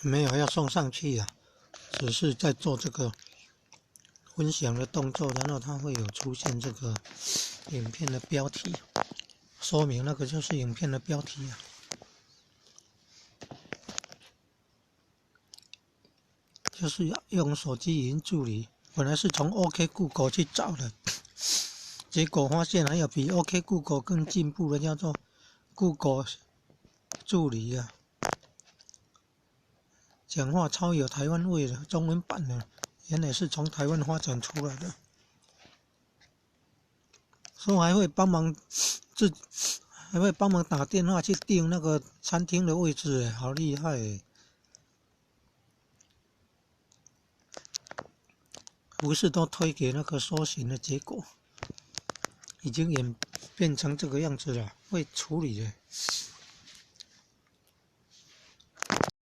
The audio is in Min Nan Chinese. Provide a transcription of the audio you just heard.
沒有要送上去啊，只是在做這個分享的動作，然後它會有出現這個影片的標題，說明那個就是影片的標題啊。就是用手機語音助理，本來是從 OK Google 去找的，結果發現還有比 OK Google 更進步的，叫做 Google 助理啊。講話超有台灣味的，中文版的，原來是從台灣發展出來的。說還會幫忙自，還會幫忙打電話去訂那個餐廳的位置，好厲害！不是都推給那個搜尋的結果，已經演變成這個樣子了，會處理的。